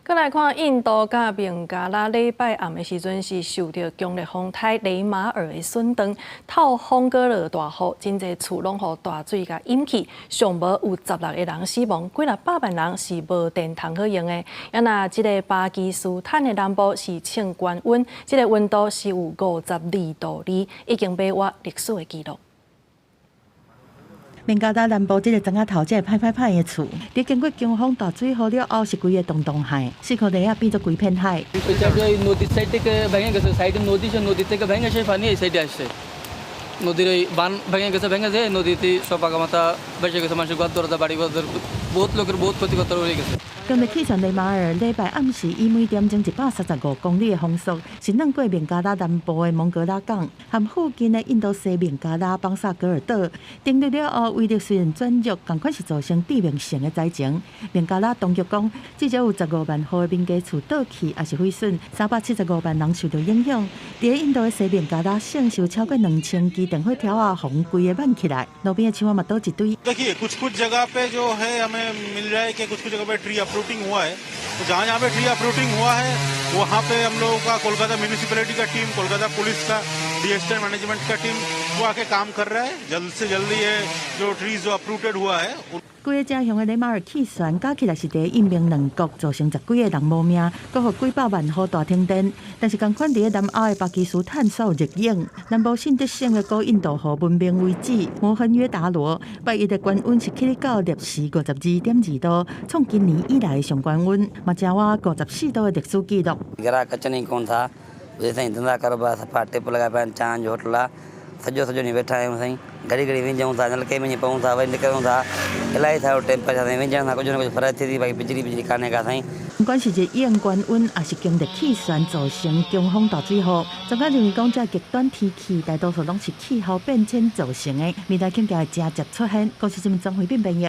閣來看印度佮孟加拉禮拜暗的時陣是受著強烈風颱雷馬爾的損斷，透風閣落大雨，真濟厝攏予大水共淹去，上無有16個人死亡，幾若百萬人是無電通好用的。啊若這个巴基斯坦的南部是衝懸溫，這个溫度是有52度2，已經欲倚歷史的紀錄。孟加拉南部這个磚仔頭，這个歹歹歹的厝，佇經過強風大水雨了後，是規个洞洞海，四箍地仔變做規片海。নদীর ওই বাঁধ ভেঙে গেছে ভেঙে যেয়ে নদীতে সব পাকা ভেসে গেছে মানুষের ঘর দরজা বাড়ি ঘর বহুত লোকের বহুত ক্ষতি করতে হয়ে গেছে। 強烈氣旋雷馬爾禮拜暗時以每點鐘135公里的風速，是鑽過孟加拉南部的蒙格拉港和附近的印度西孟加拉邦薩格爾島。登陸了後，威力雖然轉弱，仝款是造成致命性的災情。孟加拉當局講，至少有15萬戶的民家厝倒去，抑是毀損，375萬人受著影響。佇印度的西孟加拉省，有超過2000支電火柱仔，予規个挽起來，路邊的樹仔嘛倒一堆。देखिए कुछ कुछ जगह पे जो है हमें मिल रहा है कि कुछ कुछ जगह पे ट्री अपरूटिंग हुआ है तो जहाँ जहाँ पे ट्री अपरूटिंग हुआ है वहाँ पे हम लोगों का कोलकाता म्यूनिसिपैलिटी का टीम, कोलकाता पुलिस का, डिजास्टर मैनेजमेंट का टीम वो आके काम कर रहा है। जल्द से जल्दी ये जो ट्रीज जो अपरूटेड हुआ है 規个正強的雷馬爾氣旋加起來是佇印孟兩國造成十幾个人無命，閣予幾百萬戶大停電。但是仝款佇南歐的巴基斯坦煞有熱湧，南部信德省的古印度河文明遺址摩亨約達羅，拜一的懸溫是起到攝氏52.2度，創今年以來上懸溫，嘛正倚54度的歷史紀錄。 گراهڪ اچن ئي ڪونه ٿا سائين ڌنڌا ڪاروبار صفا ٺپ لڳا پيا آهن چانهه جو هوٽل آهي سڄو سڄو ڏينهن ويٺا آهيون سائين گهڙي گهڙي وهنجون ٿا نلڪي ۾ پئون ٿا وري نڪرون ٿا الاهي سارو ٽيمپريچر سائين وهنجڻ سان ڪجهه نه ڪجهه فرق ٿئي ٿي باقي بجلي بجلي ڪانهي ڪا سائين. 不管是熱湧懸溫，抑是強烈氣旋造成強風大水雨，專家認為講，這極端天氣大多數攏是氣候變遷造成的，未來恐驚會誠捷出現。公視新聞張惠斌編譯。